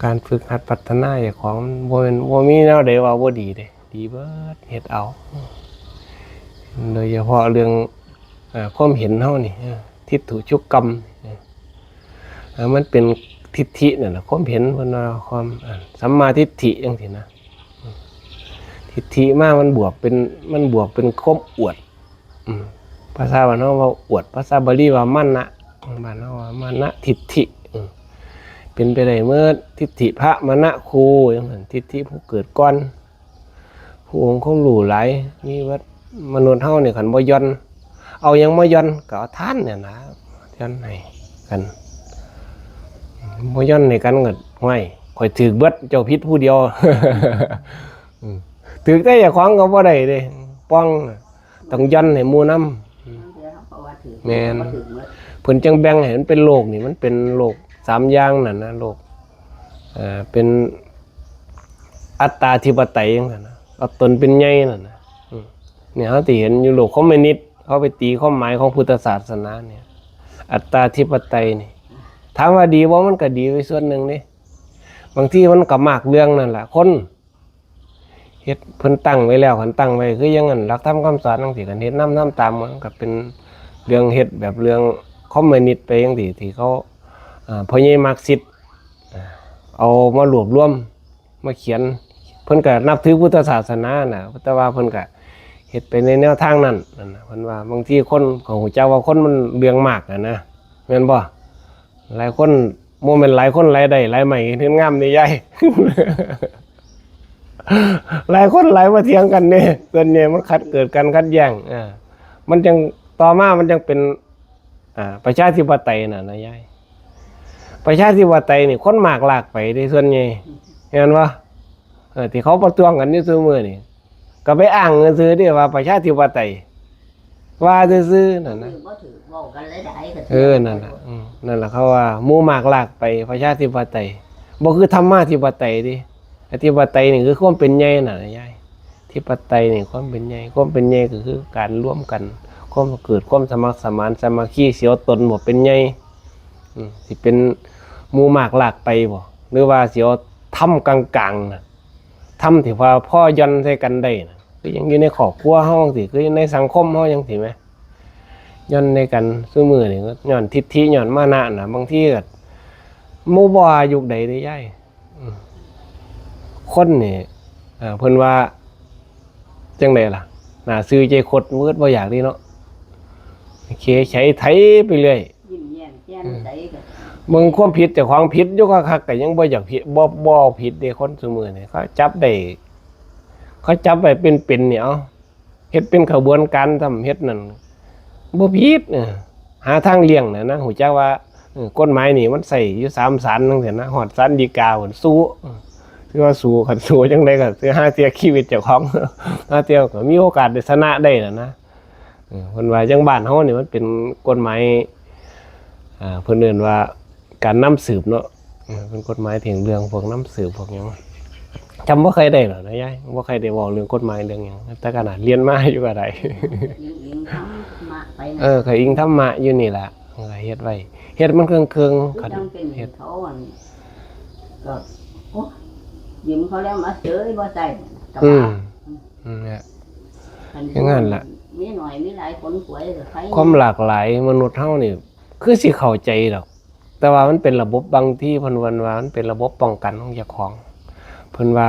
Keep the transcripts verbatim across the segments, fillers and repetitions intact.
การฝึกหัดพัฒนาเจ้าของมันบ่แม่น บ่มีแนวใดว่าบ่ดีเด้ ดีเบิด เฮ็ดเอา โดยเฉพาะเรื่อง เอ่อ ความเห็นเฮานี่ เออ ทิฏฐุชุกกรรม เออ เออ มันเป็นทิฏฐินั่นน่ะ ความเห็นเพิ่นว่าความ อ่า สัมมาทิฏฐิจังซี้นะ ทิฏฐิมามันบวกเป็น มันบวกเป็นความอวด อืม ภาษาบ้านเฮาว่าอวด ภาษาบาลีว่ามานะ บ้านเฮาว่ามานะทิฏฐิ อืม เป็นไปได้เมื่อทิฏฐิพระมานะครูจังซั่น ทิฏฐิผู้เกิดก่อน ผู้องค์ความรู้หลาย มีเบิด มนุษย์เฮานี่คันบ่หย่อน เอาหยังมาหย่อน ก็เอาทานเนี่ยนะ หย่อนให้กัน บ่หย่อนให้กันก็ "ห้วย ข้อยถืกเบิด เจ้าผิดผู้เดียว" อืม ถืกแต่เจ้าของก็บ่ได้เด้ ป่อง ต้องหย่อนให้หมู่นำ แม่น เพิ่นจั่งแบ่งให้มันเป็นโลกนี่ มันเป็นโลกสามอย่างนั่นนะ โลก เอ่อ เป็นอัตตาธิปไตยจั่งซั่นนะ เอาตนเป็นใหญ่นั่นนะ อืม เนี่ย เฮาสิเห็นอยู่โลกคอมมิวนิสต์ เขาไปตีความหมายของพุทธศาสนาเนี่ย อัตตาธิปไตยนี่ ถามว่าดีบ่ มันก็ดีไปส่วนหนึ่งเด้ บางทีมันก็มากเรื่องนั่นแหละ คน เฮ็ด เพิ่นตั้งไว้แล้ว คันตั้งไว้คืออย่างนั้น หลักธรรมคำสอนจั่งซี้ คันเฮ็ดนำ ทำตาม มันก็เป็นเรื่องเฮ็ดแบบเรื่องคอมมิวนิสต์ไปจั่งซี้ ที่เขา อ่า พ่อใหญ่มาร์กซิสต์ อ่า เอามารวบรวม มาเขียน เพิ่นก็นับถือพุทธศาสนาน่ะ แต่ว่าเพิ่นก็เฮ็ดไปในแนวทางนั้น นั่นน่ะ เพิ่นว่าบางทีคนก็ฮู้จักว่าคนมันเรื่องมากอะนะ แม่นบ่ หลายคน บ่แม่นหลายคนหลายได้ หลายไม้เฮ็ดงามนี่ยาย หลายคนหลายมาเถียงกันนี่ ส่วนใหญ่มันขัด เกิดการขัดแย้ง อ่า มันจั่ง ต่อมามันจั่งเป็น อ่า ประชาธิปไตยน่ะนะยาย ประชาธิปไตยนี่คนมากลากไปเด้ ส่วนใหญ่ แม่นบ่ เออ ที่เขาประท้วงกันอยู่ซุมื้อนี่ ก็ไปอ้างซื่อๆเด้ว่าประชาธิปไตย ว่าซื่อๆนั่นนะ บ่ถืก เว้ากันหลายๆก็ เออ นั่นล่ะ อืม นั่นล่ะเขาว่าหมู่มากลากไป ประชาธิปไตย บ่คือธรรมาธิปไตยเด้ อธิปไตยนี่คือความเป็นใหญ่น่ะยาย อธิปไตยนี่ความเป็นใหญ่ ความเป็นใหญ่ก็คือการรวมกัน ความเกิดความสมัครสมานสามัคคี สิเอาตนบ่เป็นใหญ่ อืม สิเป็นหมู่มากลากไปบ่ หรือว่าสิเอาธรรมกลางๆน่ะ ธรรมที่ว่าพอหย่อนใส่กันได้น่ะ คือยังอยู่ในครอบครัวเฮาจั่งซี้ คืออยู่ในสังคมเฮาจั่งซี้แหม หย่อนในกันซุมื้อนี่ก็ย้อนทิฏฐิย้อนมานะน่ะ บางทีก็บ่ บ่ว่ายุคใดเด้ยาย อืม คนนี่ อ่า เพิ่นว่าจั่งใดล่ะ หน้าซื่อใจคด มืดบ่อยากนี่เนาะ เคไถไปเรื่อย ยิ้มแย้มแจ่มใสก็ เบิ่งความผิดเจ้าของผิดอยู่คักๆก็ยังบ่อยากผิด บ่ บ่เอาผิดเด้ คนซุมื้อนี่ เขาจับได้ เขาจับไว้เป็นๆนี่ เอา เฮ็ดเป็นขบวนการทำ เฮ็ดนั่น บ่ผิด เออ หาทางเลี่ยงน่ะนะ ฮู้จักว่า เออ กฎหมายนี่มันใช้อยู่สามศาลจั่งซี้นะ ฮอดศาลฎีกาพุ้น สู้ เออ คือว่าสู้ คันสู้จั่งใดก็คือหาเสียชีวิตเจ้าของ หาเสียก็มีโอกาสได้ชนะได้น่ะนะ เออ เพิ่นว่าจั่งบ้านเฮานี่มันเป็นกฎหมาย อ่า เพิ่นเอิ้นว่าการนำสืบเนาะ เออ เป็นกฎหมายถึงเรื่องพวกนำสืบพวกหยัง จำบ่ค่อยได้หรอกนะยาย บ่ค่อยได้เว้าเรื่องกฎหมายเรื่องหยัง แต่ขนาดเรียนมาอยู่ก็ได้ อิง อิงธรรมะไปนะ เออ ก็อิงธรรมะอยู่นี่ล่ะ ก็เฮ็ดไว้ เฮ็ดมันเคิ่งๆ คือ คัน จั่งเป็น เฮ็ด เขาอัน ก็ โอ้ ยืมเขาแล้วมาเสยบ่ใส่ กระ อืม บาป อืม เนี่ย คัน อย่างนั้นล่ะ มีหน่อยมีหลายขนขวยก็ใคร ความหลากหลายมนุษย์เฮานี่ คือสิเข้าใจดอก แต่ว่ามันเป็นระบบบางที่เพิ่นว่า มันเป็นระบบป้องกันของเจ้าของ เพิ่นว่า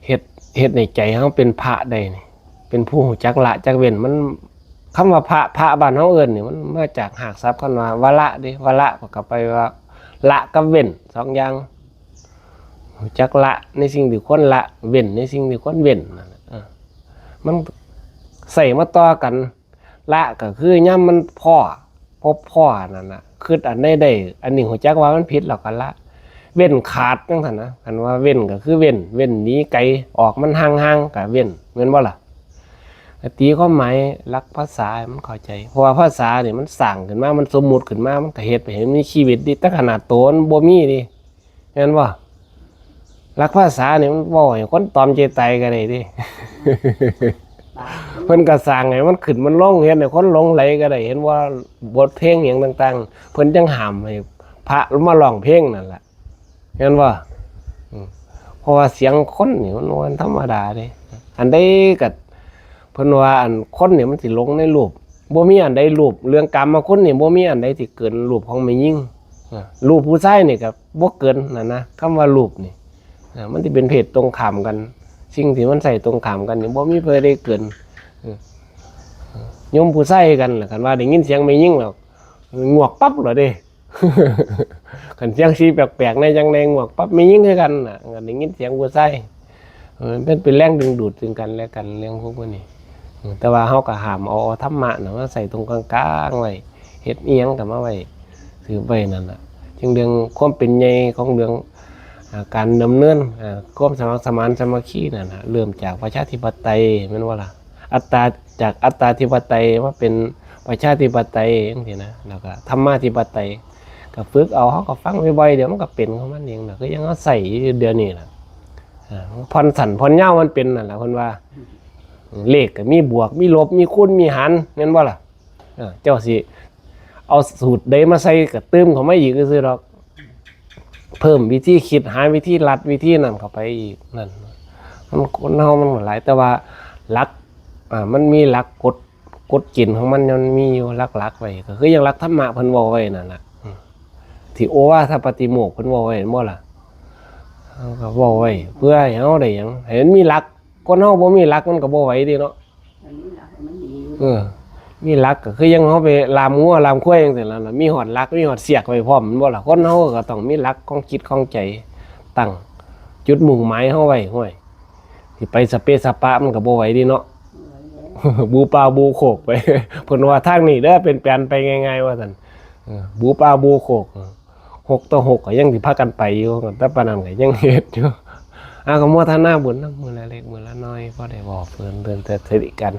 เฮ็ด เฮ็ดให้ใจเฮาเป็นพระได้นี่ เป็นผู้รู้จักละจักเว้น มัน คำว่าพระ พระบ้านเฮาเอิ้นนี่ มันมาจากรากศัพท์คำว่าวละเด้ วละก็ไปว่าละกับเว้น สองอย่าง รู้จักละในสิ่งที่ควรละ เว้นในสิ่งที่ควรเว้นนั่นแหละ เออ มันใช้มาต่อกัน ละก็คือยามมันพ้อ พบพ้อนั่นน่ะ คิดอันใดได้ อันนี้รู้จักว่ามันผิดแล้วก็ละ เว้นขาดจั่งซั่นนะ คันว่าเว้นก็คือเว้น เว้นหนีไกล ออกมันห่างๆก็เว้น แม่นบ่ล่ะ ก็ตีความหมายหลักภาษาให้มันเข้าใจ เพราะว่าภาษานี่มันสร้างขึ้นมา มันสมมุติขึ้นมา มันก็เฮ็ดไปให้มันมีชีวิตเด้ แต่ขนาดโตมันบ่มีเด้ แม่นบ่ หลักภาษานี่มันเว้าให้คนตรอมใจตายก็ได้เด้ เพิ่นก็สร้างให้มันขึ้นมันลง เฮ็ดให้คนหลงใหลก็ได้ เห็นว่าบทเพลงหยังต่างๆ เพิ่นจั่งห้ามให้พระมาร้องเพลงนั่นล่ะ เห็นบ่ อืม เพราะว่าเสียงคนนี่มันบ่ธรรมดาเด้ อันใดก็เพิ่นว่าอันคนนี่มันสิหลงในรูป บ่มีอันใดรูป เรื่องกามคุณนี่บ่มีอันใดสิเกินรูปของแม่หญิง อ่า รูปผู้ชายนี่ก็บ่เกินนั่นนะ คำว่ารูปนี่ อ่า มันสิเป็นเพศตรงข้ามกัน สิ่งที่มันใส่ตรงข้ามกันนี่บ่มีผู้ใดเกิน เออ โยมผู้ชายกันล่ะ คันว่าได้ยินเสียงแม่หญิงแล้ว งวกปั๊บเลยเด้ คันเสียงสีแปลกๆ ในจังได๋งวกปั๊บ แม่หญิงคือกันน่ะ คันได้ยินเสียงผู้ชาย เออ มันเป็นแรงดึงดูดซึ่งกันและกัน เรื่องพวกนี้ เออ แต่ว่าเฮาก็ห้ามเอาธรรมะน่ะมาใส่ตรงกลางๆ ไว้ เฮ็ดอิหยังก็มาไว้ ถือไว้นั่นน่ะ จึงเรื่องความเป็นใหญ่ของเรื่อง อ่า การดำเนิน อ่า ความสมัครสมานสามัคคีนั่นน่ะ เริ่มจากประชาธิปไตย แม่นบ่ล่ะ อัตตา จากอัตตาธิปไตยมาเป็นประชาธิปไตยจังซี้นะ แล้วก็ธรรมาธิปไตย ก็ฝึกเอา เฮาก็ฟังบ่อยๆ เดี๋ยวมันก็เป็นของมันเองน่ะ คือยังเฮาใช้อยู่เดี๋ยวนี้ล่ะ อ่า ผ่อนสั้นผ่อนยาวมันเป็นนั่นล่ะ เพิ่นว่า เลขก็มีบวก มีลบ มีคูณ มีหาร แม่นบ่ล่ะ เออ เจ้าสิเอาสูตรใดมาใส่ก็เติมเข้ามาอีกซื่อๆ ดอก เพิ่มวิธีคิด หาวิธีลัดวิธีนั่นเข้าไปอีก นั่น มันคนเฮามันหลาย แต่ว่าหลัก อ่า มันมีหลักกฎ กฎเกณฑ์ของมัน มันมีอยู่หลักๆ ไว้ ก็คืออย่างหลักธรรมะเพิ่นเว้าไว้นั่นน่ะ อืม ที่โอวาทปาติโมกข์เพิ่นเว้าไว้แม่นบ่ล่ะ เฮาก็เว้าไว้ เพื่อให้เฮาได้หยัง ให้มันมีหลัก คนเฮาบ่มีหลักมันก็บ่ไหวเด้เนาะ อันนี้หลักมันดีอยู่ เออ มีหลักก็คือยังเฮาไปล่ามงัวล่ามควายจังซี่ล่ะ มีฮอดหลัก มีฮอดเสียกไว้พร้อมแม่นบ่ล่ะ คนเฮาก็ต้องมีหลักของจิตของใจตั้ง จุดมุ่งหมายเฮาไว้ ห้วย สิไปสะเปะสะปะมันก็บ่ไหวเด้เนาะ บูป่าบูโคกไป เพิ่นว่าทางนี้เด้อ เป็นแผนไปง่ายๆ ว่าซั่น เออ บูป่าบูโคก หกต่อหกก็ยังสิพากันไปอยู่ แต่ปานนั้นก็ยังเฮ็ดอยู่ อ่ะ ก็โมทนาบุญนำ มื้อละเล็กมื้อละน้อย พอได้บอกเพิ่น เพิ่นสถิติกัน